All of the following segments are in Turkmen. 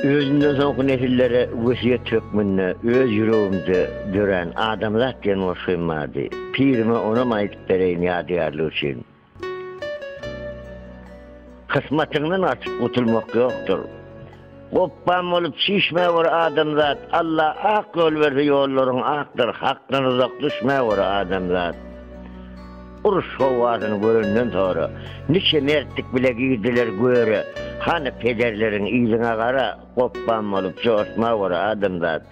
Özümden soňky nesillere wesýet hökmünde öz ýüregimde dörän Adamzat diýen goşgym bardy. Pirime onam aýdyp bereýin ýadygärlik üçin. Kysmatyňdan gaçyp gutulmak ýokdur. Gopbam bolup çişmäwer adamzat, Alla ak ýol berse ýollaryň akdyr, Hakdan uzak düşmäwer adamzat. Uruş howasyny görenden sonra, Niçe mertlik bile girdiler göre, Hany pederleriň yzyňa gara, Gopbam bolup joşmawer adamzat.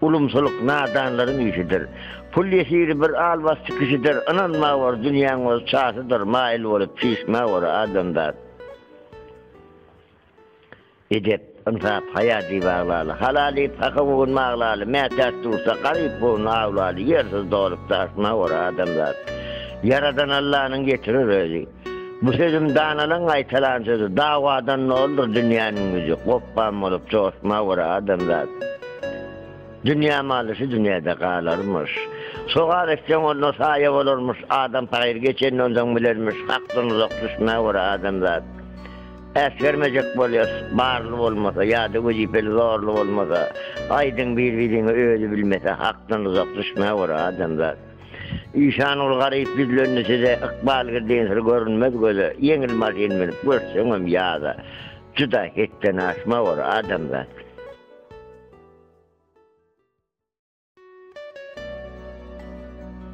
Ulumsylyk nadanlaryň işidir. Pul ýesiri bir albasdy kişidir, Ynanmawer dünýäň oz çaşydyr, Maýyl bolup çişmäwer adamzat. Edep, ynsap, haýa diýip aglaly, Halal iýip, hakyň ugruna aglaly, Mätäç dursa, garyp göwün awlaly, Ýersiz dolup daşma bor adamzat. Ýaradan Allanyň getirer özi. Bu sözüm danalaň gaýtalan sözi, Dawadan doldur dünýäniň ýüzi, Gopbam bolup joşma bor adamzat. Dünýä maly şu dünýäde galarmyş. Sogap etseň onda saýa bolarmyş, Adam pahyr geçenden soň bilermiş, Hakdan uzak düşme bor adamzat. Äsgermejek bolýas, barly bolmasa, ýa-da wezipeli zorly bolmasa, aýdyň bir-biriňi özi bilmese, hakdan uzak düşmäwer adamzat. Işanguly Garyp ýüzlendi size, ykbal gizlin syr görünmez göze, ýeňil maşyn münüp göçseňem ýaza, juda hetden aşmawor adamzat.